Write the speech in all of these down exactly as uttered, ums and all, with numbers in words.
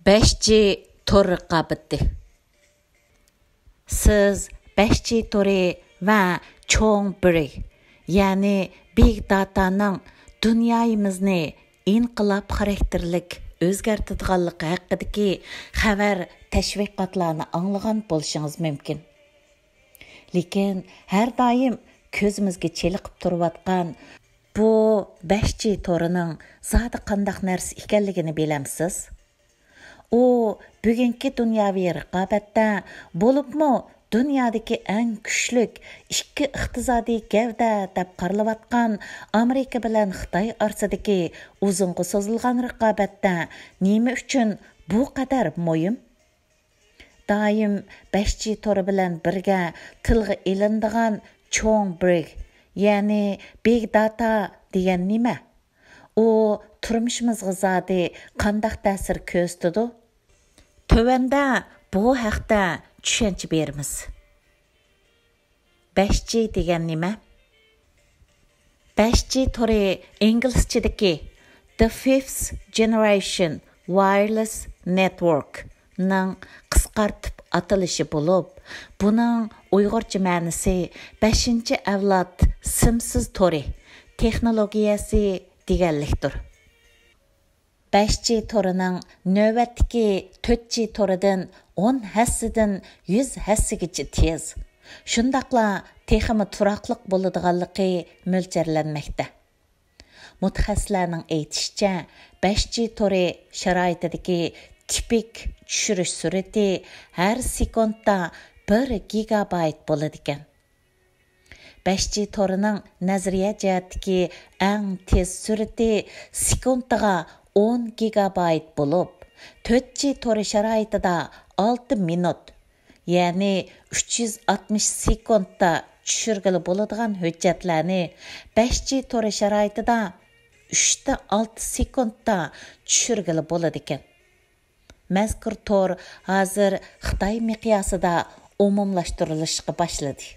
بەش جى تور رىقابىتى. سىز بەش جى تورى ۋە چوڭ بىرىگ، يەنى بىگ داتانىڭ دۇنيايىمىزنى ئىنقىلاب خاراكتېرلىك ئۆزگەرتىدىغانلىقى ھەققىدىكى خەۋەر، تەشۋىقاتلارنى ئاڭلىغان بولۇشىڭىز مۇمكىن. لېكىن ھەر دائىم كۆزىمىزگە چېلىقىپ تۇرۇۋاتقان بۇ بەش جى تورىنىڭ زادى قانداق نەرسە ئىكەنلىكىنى بىلەمسىز؟ ئۇ بۈگۈنكى دۇنياۋى رىقابەتتە، بولۇپمۇ دۇنيادىكى ئەڭ كۈچلۈك ئىككى ئىقتىسادىي گەۋدە دەپ قارىلىۋاتقان ئامېرىكا بىلەن خىتاي ئارىسىدىكى ئۇزۇنغا سوزۇلغان رىقابەتتە نېمە ئۈچۈن بۇ قەدەر مۇھىم؟ دائىم بەش جى تورى بىلەن بىرگە تىلغا ئېلىنىدىغان چوڭ بىرىگ، يەنى بىگ داتا دېگەن نېمە؟ ئۇ تۇرمۇشىمىزغا زادى قانداق تەسىر كۆرسىتىدۇ؟ تۆۋەندە بۇ ھەقتە چۈشەنچە بېرىمىز. بەش جى دېگەن نېمە؟ بەش جى تورى ئىنگلىزچىدىكى The Fifth Generation Wireless Network نىڭ قىسقارتىپ ئاتىلىشى بولۇپ، بۇنىڭ ئۇيغۇرچە مەنىسى بەشىنچى ئەۋلاد سىمسىز تورى تېخنولوگىيەسى دېگەنلىكتۇر. بەش جى تورىنىڭ نۆۋەتتىكى تۆت جى تورىدىن ئون ھەسسىدىن يۈز ھەسسىگىچە تېز، شۇنداقلا تېخىمۇ تۇراقلىق بولىدىغانلىقى مۆلچەرلەنمەكتە. مۇتەخەسسىسلەرنىڭ ئېيتىشىچە، بەش جى تورى شارائىتىدىكى تىپىك چۈشۈرۈش سۈرئىتى ھەر سېكۇنتتا بىر گىگابايت بولىدىكەن. بەش جى تورىنىڭ نەزەرىيە جەھەتتىكى ئەڭ تېز سۈرئىتى سېكۇنتىغا ئون گىگابايت بولۇپ، تۆت جى تورى شارائىتىدا ئالتە مىنۇت، يەنى ئۈچ يۈز ئاتمىش سېكۇنتتا چۈشۈرگىلى بولىدىغان ھۆججەتلەرنى بەش جى تورى شارائىتىدا ئۈچتە ئالتە سېكۇنتتا چۈشۈرگىلى بولىدىكەن. مەزكۇر تور ھازىر خىتاي مىقياسىدا ئومۇملاشتۇرۇلۇشقا باشلىدى.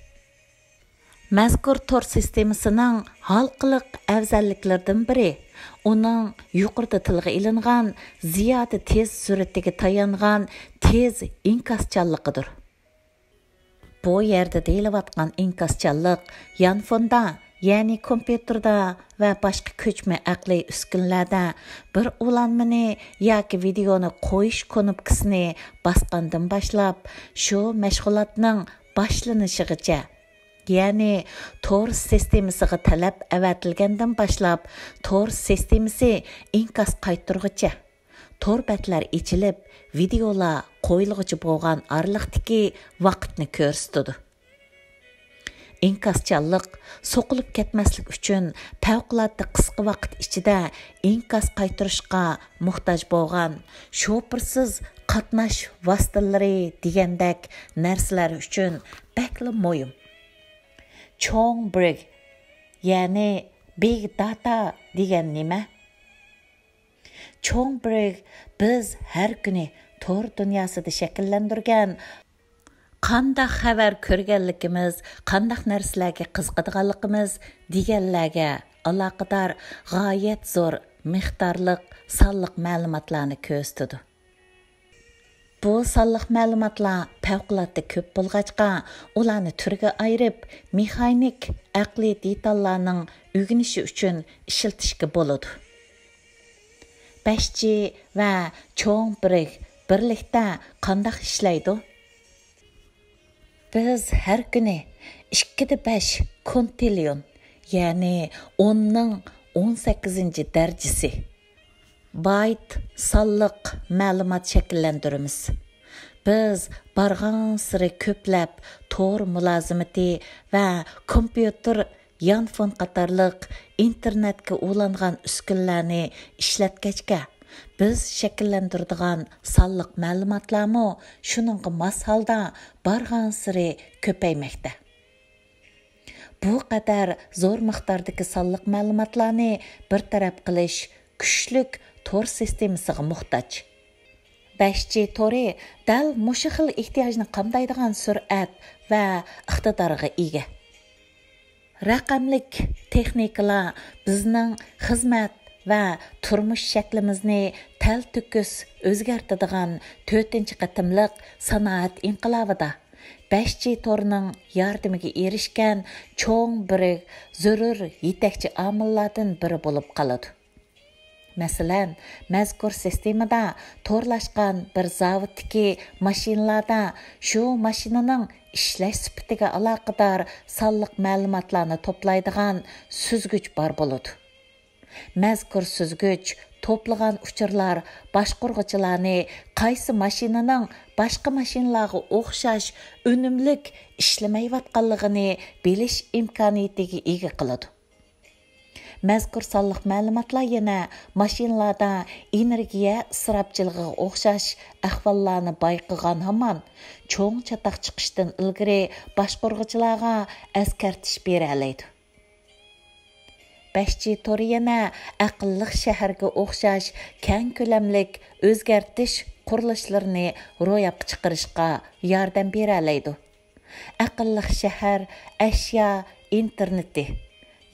مەزكۇر تور سىستېمىسىنىڭ ھالقىلىق ئەۋزەللىكلىرىدىن بىرى، ئۇنىڭ يۇقىرىدا تىلغا ئېلىنغان زىيادە تېز سۈرئىتىگە تايانغان تېز ئىنكاسچانلىقىدۇر. بۇ يەردە دېيىلىۋاتقان ئىنكاسچانلىق يانفوندا، يەنى كومپيۇتېردا ۋە باشقا كۆچمە ئەقلىي ئۈسكۈنىلەردە بىر ئۇلانمىنى ياكى ۋىدېئونى قويۇش كۇنۇپكىسىنى باسقاندىن باشلاپ، شۇ مەشغۇلاتنىڭ باشلىنىشىغىچە، يەنى تور سىستېمىسىغا تەلەپ ئەۋەتىلگەندىن باشلاپ، تور سىستېمىسى ئىنكاس قايتۇرغۇچە، تور بەتلەر ئېچىلىپ، ۋىدېئولار قويۇلغۇچە بولغان ئارىلىقتىكى ۋاقىتنى كۆرسىتىدۇ. ئىنكاسچانلىق سوقۇلۇپ كەتمەسلىك ئۈچۈن پەۋقۇلئاددە قىسقا ۋاقىت ئىچىدە ئىنكاس قايتۇرۇشقا موھتاج بولغان شوپۇرسىز قاتناش ۋاسىتىلىرى دېگەندەك نەرسىلەر ئۈچۈن بەكلا مۇھىم. چوڭ بىرىگ، يەنى بىگ داتا دېگەن نېمە؟ چوڭ بىرىگ بىز ھەر كۈنى تور دۇنياسىدا شەكىللەندۈرگەن، قانداق خەۋەر كۆرگەنلىكىمىز، قانداق نەرسىلەرگە قىزىقىدىغانلىقىمىز دېگەنلەرگە ئالاقىدار غايەت زور مىقدارلىق سانلىق مەلۇماتلارنى كۆرسىتىدۇ. بۇ سانلىق مەلۇماتلار پەۋقۇلئاددە كۆپ بولغاچقا، ئۇلارنى تۈرگە ئايرىپ، مېخانىك ئەقلىي دېتاللارنىڭ ئۆگىنىشى ئۈچۈن ئىشلىتىشكە بولىدۇ. بەش جى ۋە چوڭ بىرىگ بىرلىكتە قانداق ئىشلەيدۇ؟ بىز ھەر كۈنى ئىككىدە بەش كونتىليون، يەنى ئوننىڭ ئون سەككىزىنچى دەرىجىسى بايت سانلىق مەلۇمات شەكىللەندۈرىمىز. بىز بارغانسېرى كۆپلەپ تور مۇلازىمىتى ۋە كومپيۇتېر، يانفون قاتارلىق ئىنتېرنېتكە ئۇلانغان ئۈسكۈنىلەرنى ئىشلەتكەچكە، بىز شەكىللەندۈرىدىغان سانلىق مەلۇماتلارمۇ شۇنىڭغا ماس ھالدا بارغانسېرى كۆپەيمەكتە. بۇ قەدەر زور مىقداردىكى سانلىق مەلۇماتلارنى بىر تەرەپ قىلىش كۈچلۈك تور سىستېمىسىغا موھتاج. بەش جى تورى دەل مۇشۇ خىل ئېھتىياجنى قامدايدىغان سۈرئەت ۋە ئىقتىدارغا ئىگە. رەقەملىك تېخنىكىلار بىزنىڭ خىزمەت ۋە تۇرمۇش شەكلىمىزنى تەلتۆكۈس ئۆزگەرتىدىغان تۆتىنچى قېتىملىق سانائەت ئىنقىلابىدا بەش جى تورىنىڭ ياردىمىگە ئېرىشكەن چوڭ بىر زۆرۈر يېتەكچى ئامىللاردىن بىرى بولۇپ قالىدۇ. مەسىلەن، مەزكۇر سىستېمىدا تورلاشقان بىر زاۋۇتتىكى ماشىنىلاردا شۇ ماشىنىنىڭ ئىشلەش سۈپىتىگە ئالاقىدار سانلىق مەلۇماتلارنى توپلايدىغان سۈزگۈچ بار بولىدۇ. مەزكۇر سۈزگۈچ توپلىغان ئۇچۇرلار باشقۇرغۇچىلارنى قايسى ماشىنىنىڭ باشقا ماشىنىلارغا ئوخشاش ئۈنۈملۈك ئىشلىمەيۋاتقانلىقىنى بىلىش ئىمكانىيىتىگە ئىگە قىلىدۇ. مەزكۇر سانلىق مەلۇماتلار يەنە ماشىنىلاردا ئېنېرگىيە ئىسراپچىلىقىغا ئوخشاش ئەھۋاللارنى بايقىغان ھامان، چوڭ چاتاق چىقىشتىن ئىلگىرى باشقۇرغۇچىلارغا ئەسكەرتىش بېرەلەيدۇ. بەش جى تورى يەنە ئەقىللىق شەھەرگە ئوخشاش كەڭ كۆلەملىك ئۆزگەرتىش قۇرۇلۇشلىرىنى روياپقا چىقىرىشقا ياردەم بېرەلەيدۇ. ئەقىللىق شەھەر ئەشيا ئىنتېرنېتى،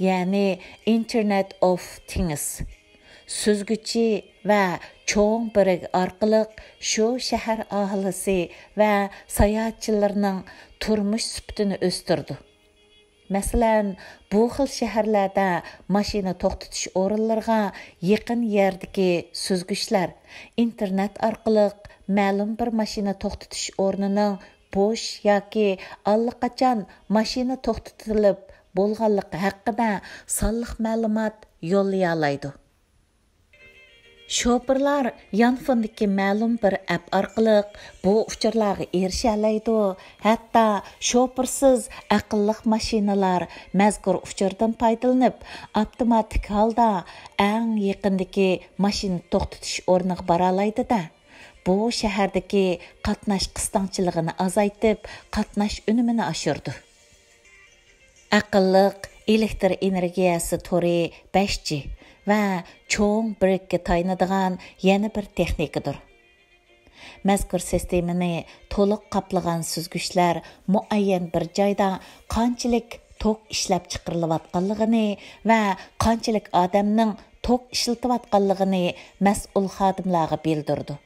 يەنى Internet of Things سۈزگۈچى ۋە چوڭ بىرىك ئارقىلىق شۇ شەھەر ئاھالىسى ۋە ساياھەتچىلىرىنىڭ تۇرمۇش سۈپىتىنى ئۆستۈرىدۇ. مەسىلەن، بۇ خىل شەھەرلەردە ماشىنا توختىتىش ئورۇنلىرىغا يېقىن يەردىكى سۈزگۈچلەر ئىنتېرنېت ئارقىلىق مەلۇم بىر ماشىنا توختىتىش ئورنىنىڭ بوش ياكى ئاللىقاچان ماشىنا توختىتىلىپ بولغانلىقى ھەققىدە سانلىق مەلۇمات يوللىيالايدۇ. شوپۇرلار يانفوندىكى مەلۇم بىر ئەپ ئارقىلىق بۇ ئۇچۇرلارغا ئېرىشەلەيدۇ، ھەتتا شوپۇرسىز ئەقىللىق ماشىنىلار مەزكۇر ئۇچۇردىن پايدىلىنىپ، ئاپتوماتىك ھالدا ئەڭ يېقىندىكى ماشىنا توختىتىش ئورنىغا بارالايدۇ-دە، بۇ شەھەردىكى قاتناش قىستاڭچىلىقىنى ئازايتىپ، قاتناش ئۈنۈمىنى ئاشۇرىدۇ. ئەقىللىق ئېلېكتر ئېنېرگىيەسى تورى بەش جى ۋە چوڭ بىرىككە تايىنىدىغان يەنە بىر تېخنىكىدۇر. مەزكۇر سىستېمىنى تولۇق قاپلىغان سۈزگۈچلەر مۇئەييەن بىر جايدا قانچىلىك توك ئىشلەپچىقىرىلىۋاتقانلىقىنى ۋە قانچىلىك ئادەمنىڭ توك ئىشلىتىۋاتقانلىقىنى مەسئۇل خادىملارغا بىلدۈرىدۇ.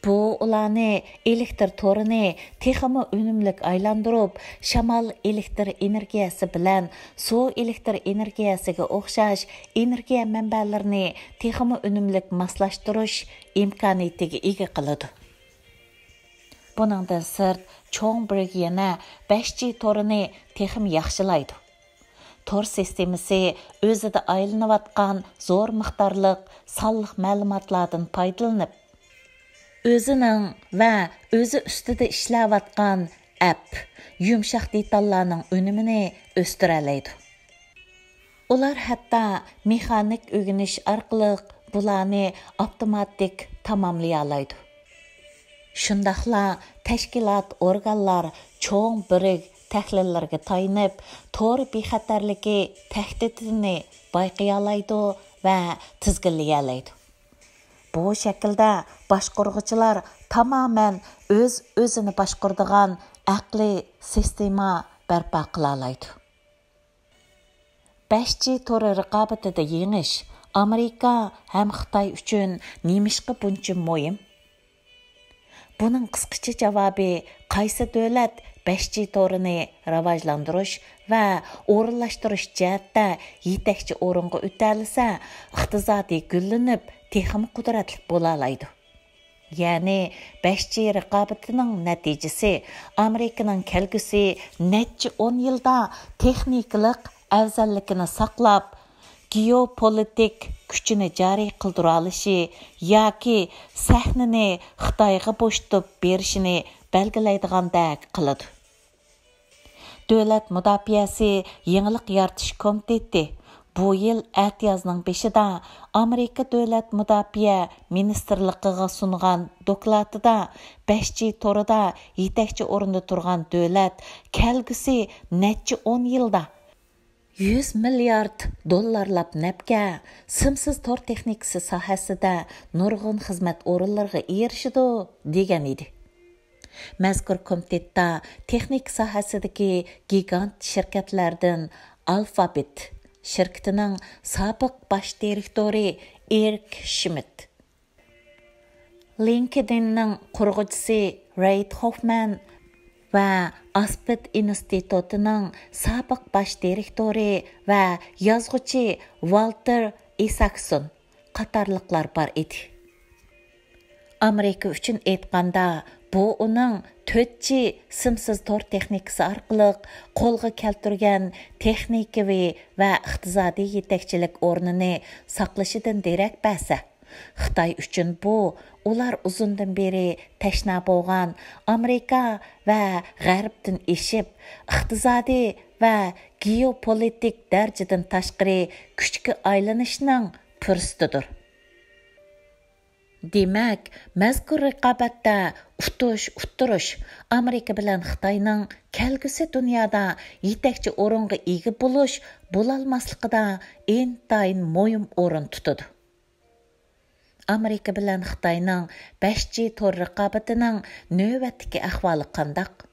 بۇ ئۇلارنى ئېلېكتر تورىنى تېخىمۇ ئۈنۈملۈك ئايلاندۇرۇپ، شامال ئېلېكتر ئېنېرگىيەسى بىلەن سۇ ئېلېكتر ئېنېرگىيەسىگە ئوخشاش ئېنېرگىيە مەنبەلىرىنى تېخىمۇ ئۈنۈملۈك ماسلاشتۇرۇش ئىمكانىيىتىگە ئىگە قىلىدۇ. بۇنىڭدىن سىرت، چوڭ بىرىگ يەنە بەش جى تورىنى تېخىمۇ ياخشىلايدۇ. تور سىستېمىسى ئۆزىدە ئايلىنىۋاتقان زور مىقدارلىق سانلىق مەلۇماتلاردىن پايدىلىنىپ، ئۆزىنىڭ ۋە ئۆزى ئۈستىدە ئىشلەۋاتقان ئەپ، يۇمشاق دېتاللارنىڭ ئۈنۈمىنى ئۆستۈرەلەيدۇ. ئۇلار ھەتتا مېخانىك ئۆگىنىش ئارقىلىق بۇلارنى ئاپتوماتىك تاماملىيالايدۇ. شۇنداقلا تەشكىلات ئورگانلار چوڭ بىرىگ تەھلىللىرىگە تايىنىپ، تور بىخەتەرلىكى تەھدىتىنى بايقىيالايدۇ ۋە تىزگىنلىيەلەيدۇ. بۇ شەكىلدە باشقۇرغۇچىلار تامامەن ئۆز-ئۆزىنى باشقۇرىدىغان ئەقلىي سىستېما بەرپا قىلالايدۇ. بەش جى تورى رىقابىتىدە يېڭىش ئامېرىكا ھەم خىتاي ئۈچۈن نېمىشقا بۇنچە مۇھىم؟ بۇنىڭ قىسقىچە جاۋابى، قايسى دۆلەت بەش جى تورىنى راۋاجلاندۇرۇش ۋە ئورۇنلاشتۇرۇش جەھەتتە يېتەكچى ئورۇنغا ئۆتەلىسە، ئىقتىسادى گۈللىنىپ، تېخىمۇ قۇدرەتلىك بولالايدۇ. يەنى بەش جى رىقابىتىنىڭ نەتىجىسى ئامېرىكىنىڭ كەلگۈسى نەچچە ئون يىلدا تېخنىكىلىق ئەۋزەللىكىنى ساقلاپ، گېئوپولىتىك كۈچىنى جارى قىلدۇرالىشى ياكى سەھنىنى خىتايغا بوشىتىپ بېرىشىنى بەلگىلەيدىغاندەك قىلىدۇ. دۆلەت مۇداپىئەسى يېڭىلىق يارىتىش كومىتېتى بۇ يىل ئەتىيازنىڭ بېشىدا ئامېرىكا دۆلەت مۇداپىئە مىنىستىرلىقىغا سۇنغان دوكلاتىدا، بەش جى تورىدا يېتەكچى ئورۇندا تۇرغان دۆلەت كەلگۈسى نەچچە ئون يىلدا يۈز مىليارد دوللارلاپ نەپكە، سىمسىز تور تېخنىكىسى ساھەسىدە نۇرغۇن خىزمەت ئورۇنلىرىغا ئېرىشىدۇ، دېگەن ئىدى. مەزكۇر كومىتېتتا تېخنىكا ساھەسىدىكى گىگانت شىركەتلەردىن ئالفابېت، شىركىتىنىڭ سابىق باش دىرېكتورى ئېرىك شمىت، لىنكېدىننىڭ قۇرغۇچىسى رېيد خوفمەن ۋە ئاسپېد ئىنستىتۇتىنىڭ سابىق باش دىرېكتورى ۋە يازغۇچى ۋالتېر ئىساكسون قاتارلىقلار بار ئىدى. ئامېرىكا ئۈچۈن ئېيتقاندا، بۇ ئۇنىڭ تۆت جى سىمسىز تور تېخنىكىسى ئارقىلىق قولغا كەلتۈرگەن تېخنىكىۋى ۋە ئىقتىسادىي يېتەكچىلىك ئورنىنى ساقلىشىدىن دېرەك بەرسە، خىتاي ئۈچۈن بۇ ئۇلار ئۇزۇندىن بېرى تەشنا بولغان ئامېرىكا ۋە غەربتىن ئېشىپ، ئىقتىسادىي ۋە گېئوپولىتىك دەرىجىدىن تاشقىرى كۈچكە ئايلىنىشنىڭ پۇرسىتىدۇر. دېمەك، مەزكۇر رىقابەتتە ئۇتۇش، ئۇتتۇرۇش ئامېرىكا بىلەن خىتاينىڭ كەلگۈسى دۇنيادا يېتەكچى ئورۇنغا ئىگە بولۇش، بولالماسلىقىدا ئىنتايىن مۇھىم ئورۇن تۇتىدۇ. ئامېرىكا بىلەن خىتاينىڭ بەش جى تور رىقابىتىنىڭ نۆۋەتتىكى ئەھۋالى قانداق؟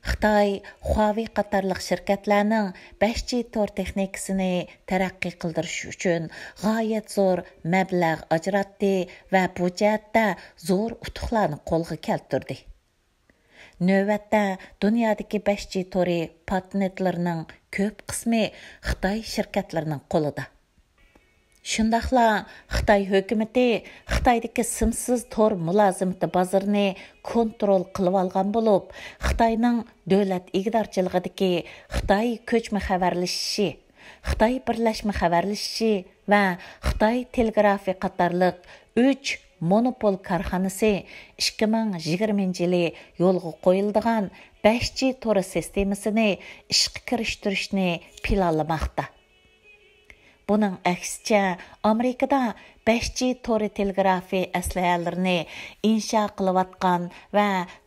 خىتاي خۇاۋېي قاتارلىق شىركەتلەرنىڭ بەش جى تور تېخنىكىسىنى تەرەققىي قىلدۇرۇش ئۈچۈن غايەت زور مەبلەغ ئاجراتتى ۋە بۇ جەھەتتە زور ئۇتۇقلارنى قولغا كەلتۈردى. نۆۋەتتە دۇنيادىكى بەش جى تورى پاتېنتلىرىنىڭ كۆپ قىسمى خىتاي شىركەتلىرىنىڭ قولىدا. شۇنداقلا خىتاي ھۆكۈمىتى خىتايدىكى سىمسىز تور مۇلازىمىتى بازىرىنى كونترول قىلىۋالغان بولۇپ، خىتاينىڭ دۆلەت ئىگىدارچىلىقىدىكى خىتاي كۆچمە خەۋەرلىشىشى، خىتاي بىرلەشمە خەۋەرلىشىشى ۋە خىتاي تېلېگرافى قاتارلىق ئۈچ مونوپول كارخانىسى ئىككى مىڭ يىگىرمىنچى يىلى يولغا قويۇلىدىغان بەش جى تورى سىستېمىسىنى ئىشقا كىرىشتۈرۈشنى پىلانلىماقتا. بۇنىڭ ئەكسىچە، ئامېرىكىدا بەش جى تورى تېلېگرافى ئەسلىھەلىرىنى ئىنشا قىلىۋاتقان ۋە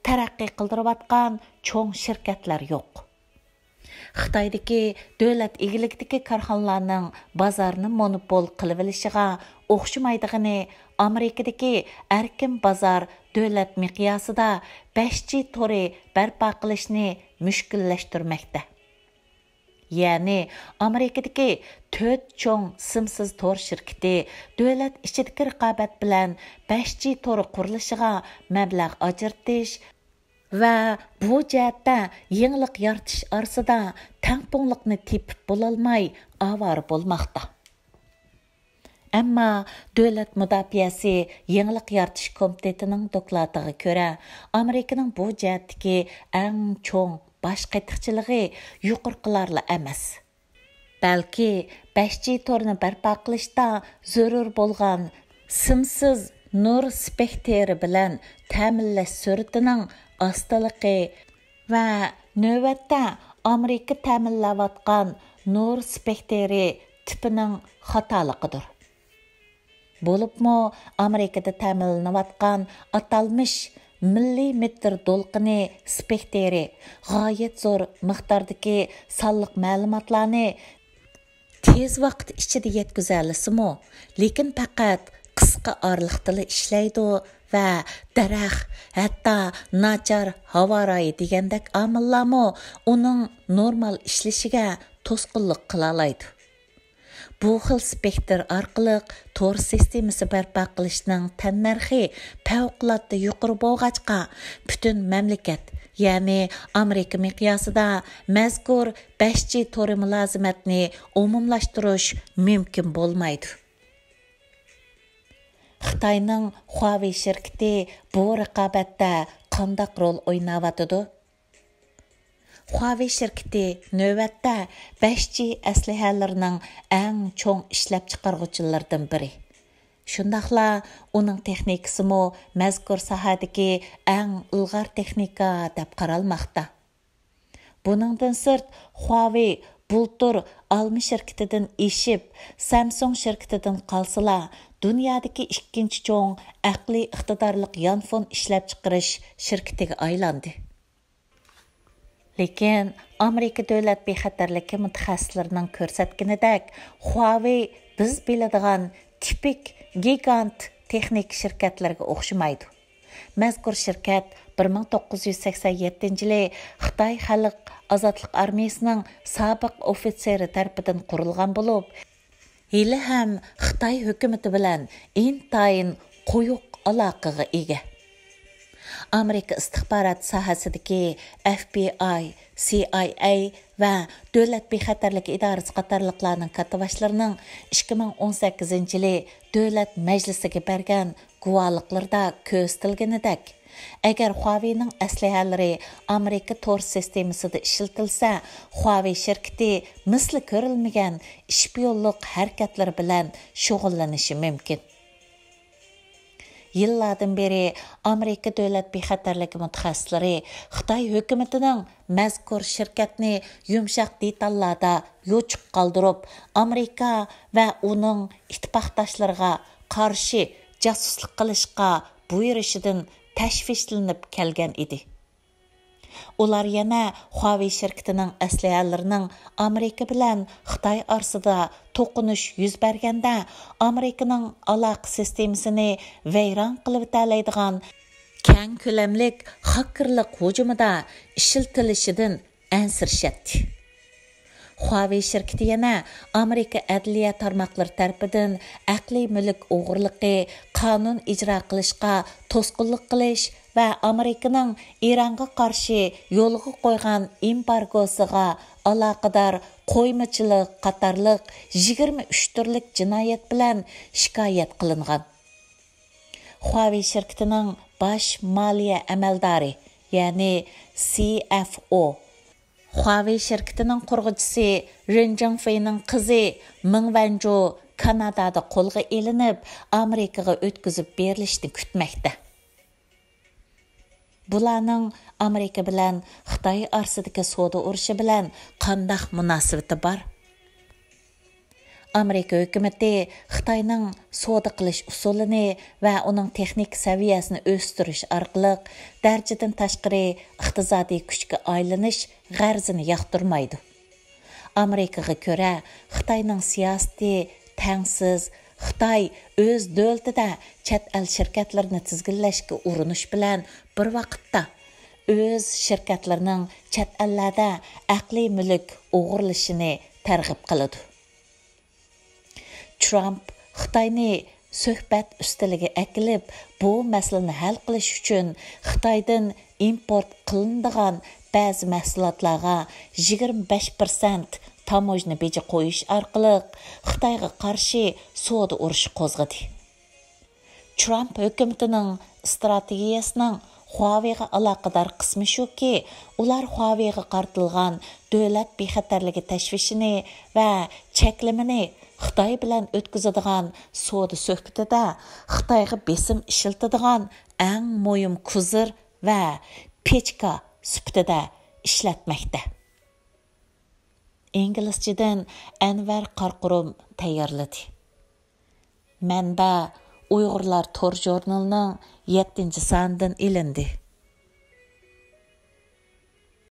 تەرەققىي قىلدۇرۇۋاتقان چوڭ شىركەتلەر يوق. خىتايدىكى دۆلەت ئىگىلىكىدىكى كارخانىلارنىڭ بازارنى مونوپول قىلىۋېلىشىغا ئوخشىمايدىغىنى، ئامېرىكىدىكى ئەركىن بازار دۆلەت مىقياسىدا بەش جى تورى بەرپا قىلىشنى مۈشكۈللەشتۈرمەكتە. يەنى ئامېرىكىدىكى تۆت چوڭ سىمسىز تور شىركىتى دۆلەت ئىچىدىكى رىقابەت بىلەن بەش جى تورى قۇرۇلۇشىغا مەبلەغ ئاجرىتىش ۋە بۇ جەھەتتە يېڭىلىق يارىتىش ئارىسىدا تەڭپۇڭلۇقنى تېپىپ بولالماي ئاۋارە بولماقتا. ئەمما دۆلەت مۇداپىئەسى يېڭىلىق يارىتىش كومىتېتىنىڭ دوكلاتىغا كۆرە، ئامېرىكىنىڭ بۇ جەھەتتىكى ئەڭ چوڭ باش قېتىقچىلىقى يۇقىرىقىلارلا ئەمەس، بەلكى بەش جى تورنى بەرپا قىلىشتا زۆرۈر بولغان سىمسىز نۇر سپېكتىرى بىلەن تەمىنلەش سۈرئىتىنىڭ ئاستىلىقى ۋە نۆۋەتتە ئامېرىكا تەمىنلەۋاتقان نۇر سپېكتىرى تىپىنىڭ خاتالىقىدۇر. بولۇپمۇ ئامېرىكىدا تەمىنلىنىۋاتقان ئاتالمىش مىللىمېتىر دولقۇنى سپېكتىرى غايەت زور مىقداردىكى سانلىق مەلۇماتلارنى تېز ۋاقىت ئىچىدە يەتكۈزەلىسىمۇ، لېكىن پەقەت قىسقا ئارىلىقتىلا ئىشلەيدۇ ۋە دەرەخ، ھەتتا ناچار ھاۋا رايى دېگەندەك ئامىللارمۇ ئۇنىڭ نورمال ئىشلىشىگە توسقۇنلۇق قىلالايدۇ. بۇ خىل سپېكتىر ئارقىلىق تور سىستېمىسى بەرپا قىلىشنىڭ تەننەرخى پەۋقۇلئاددە يۇقىرى بولغاچقا، پۈتۈن مەملىكەت، يەنى ئامېرىكا مىقياسىدا مەزكۇر بەش جى تورى مۇلازىمەتنى ئومۇملاشتۇرۇش مۇمكىن بولمايدۇ. خىتاينىڭ خۇاۋېي شىركىتى بۇ رىقابەتتە قانداق رول ئويناۋاتىدۇ؟ خۇاۋېي شىركىتى نۆۋەتتە بەش جى ئەسلىھەلىرىنىڭ ئەڭ چوڭ ئىشلەپچىقارغۇچىلىرىدىن بىرى. شۇنداقلا ئۇنىڭ تېخنىكىسىمۇ مەزكۇر ساھەدىكى ئەڭ ئىلغار تېخنىكا دەپ قارالماقتا. بۇنىڭدىن سىرت، خۇاۋېي بۇلتۇر ئالما شىركىتىدىن ئېشىپ، سەمسۇڭ شىركىتىدىن قالسىلا، دۇنيادىكى ئىككىنچى چوڭ ئەقلىي ئىقتىدارلىق يانفون ئىشلەپچىقىرىش شىركىتىگە ئايلاندى. لېكىن ئامېرىكا دۆلەت بىخەتەرلىكى مۇتەخەسسىسلىرىنىڭ كۆرسەتكىنىدەك، خۇاۋېي بىز بىلىدىغان تىپىك گىگانت تېخنىكا شىركەتلىرىگە ئوخشىمايدۇ. مەزكۇر شىركەت بىر مىڭ توققۇز يۈز سەكسەن يەتتىنچى يىلى خىتاي خەلق ئازادلىق ئارمىيىسىنىڭ سابىق ئوفىتسېرى تەرىپىدىن قۇرۇلغان بولۇپ، ھېلىھەم خىتاي ھۆكۈمىتى بىلەن ئىنتايىن قويۇق ئالاقىگە ئىگە. ئامېرىكا ئىستىخبارات ساھەسىدىكى ئەف بى ئاي، سى ئاي ئەي ۋە دۆلەت بىخەتەرلىكى ئىدارىسى قاتارلىقلارنىڭ كاتتىباشلىرىنىڭ ئىككى مىڭ ئون سەككىزىنچى يىلى دۆلەت مەجلىسىگە بەرگەن گۇۋاھلىقلىرىدا كۆرسىتىلگىنىدەك، ئەگەر خۇاۋېينىڭ ئەسلىھەلىرى ئامېرىكا تور سىستېمىسىدا ئىشلىتىلسە، خۇاۋېي شىركىتى مىسلى كۆرۈلمىگەن ئىشپىيونلۇق ھەرىكەتلىرى بىلەن شۇغۇللىنىشى مۇمكىن. يىللاردىن بېرى ئامېرىكا دۆلەت بىخەتەرلىكى مۇتەخەسسىسلىرى خىتاي ھۆكۈمىتىنىڭ مەزكۇر شىركەتنى يۇمشاق دېتاللاردا يوچۇق قالدۇرۇپ، ئامېرىكا ۋە ئۇنىڭ ئىتتىپاقداشلىرىغا قارشى جاسۇسلۇق قىلىشقا بۇيرۇشىدىن تەشۋىشلىنىپ كەلگەن ئىدى. ئۇلار يەنە خۇاۋېي شىركىتىنىڭ ئەسلىھەلىرىنىڭ ئامېرىكا بىلەن خىتاي ئارىسىدا توقۇنۇش يۈز بەرگەندە، ئامېرىكىنىڭ ئالاقە سىستېمىسىنى ۋەيران قىلىۋېتەلەيدىغان كەڭ كۆلەملىك خاكېرلىق ھۇجۇمىدا ئىشلىتىلىشىدىن ئەنسىرىشەتتى. خۇاۋېي شىركىتى يەنە ئامېرىكا ئەدلىيە تارماقلىرى تەرىپىدىن ئەقلىي مۈلۈك ئوغرىلىقى، قانۇن ئىجرا قىلىشقا توسقۇنلۇق قىلىش ۋە ئامېرىكىنىڭ ئىرانغا قارشى يولغا قويغان ئېمبارگوسىغا ئالاقىدار قويمىچىلىق قاتارلىق يىگىرمە ئۈچ تۈرلۈك جىنايەت بىلەن شىكايەت قىلىنغان. خۇاۋېي شىركىتىنىڭ باش مالىيە ئەمەلدارى، يەنى سى ئەف ئو، خۇاۋېي شىركىتىنىڭ قۇرغۇچىسى رېن جىڭفېينىڭ قىزى مېڭ ۋەنجۇ كانادادا قولغا ئېلىنىپ، ئامېرىكىغا ئۆتكۈزۈپ بېرىلىشىنى كۈتمەكتە. بۇلارنىڭ ئامېرىكا بىلەن خىتاي ئارىسىدىكى سودا ئۇرۇشى بىلەن قانداق مۇناسىۋىتى بار؟ ئامېرىكا ھۆكۈمىتى خىتاينىڭ سودا قىلىش ئۇسۇلىنى ۋە ئۇنىڭ تېخنىكا سەۋىيەسىنى ئۆستۈرۈش ئارقىلىق دەرىجىدىن تاشقىرى ئىقتىسادىي كۈچكە ئايلىنىش غەرىزىنى ياقتۇرمايدۇ. ئامېرىكىغا كۆرە، خىتاينىڭ سىياسىتى تەڭسىز، خىتاي ئۆز دۆلىتىدە چەت ئەل شىركەتلىرىنى تىزگىنلەشكە ئۇرۇنۇش بىلەن بىر ۋاقىتتا، ئۆز شىركەتلىرىنىڭ چەت ئەللەردە ئەقلىي مۈلۈك ئوغرىلىشىنى تەرغىب قىلىدۇ. ترامپ خىتاينى سۆھبەت ئۈستىلىگە ئەكېلىپ، بۇ مەسىلىنى ھەل قىلىش ئۈچۈن خىتايدىن ئىمپورت قىلىنىدىغان بەزى مەھسۇلاتلارغا يىگىرمە بەش پىرسەنت تاموژنا بېجى قويۇش ئارقىلىق خىتايغا قارشى سودا ئۇرۇشى قوزغىدى. ترامپ ھۆكۈمىتىنىڭ ئىستراتېگىيەسىنىڭ خۇاۋېيغا ئالاقىدار قىسمى شۇكى، ئۇلار خۇاۋېيغا قارىتىلغان دۆلەت بىخەتەرلىكى تەشۋىشىنى ۋە چەكلىمىنى خىتاي بىلەن ئۆتكۈزىدىغان سودا سۆھبىتىدە خىتايغا بېسىم ئىشلىتىدىغان ئەڭ مۇھىم كوزىر ۋە پېچكا سۈپىتىدە ئىشلەتمەكتە. ئىنگلىزچىدىن ئەنۋەر قارقۇرۇم تەييارلىدى. مەنبە: ئۇيغۇرلار تور ژۇرنىلىنىڭ يەتتىنچى سانىدىن ئېلىندى.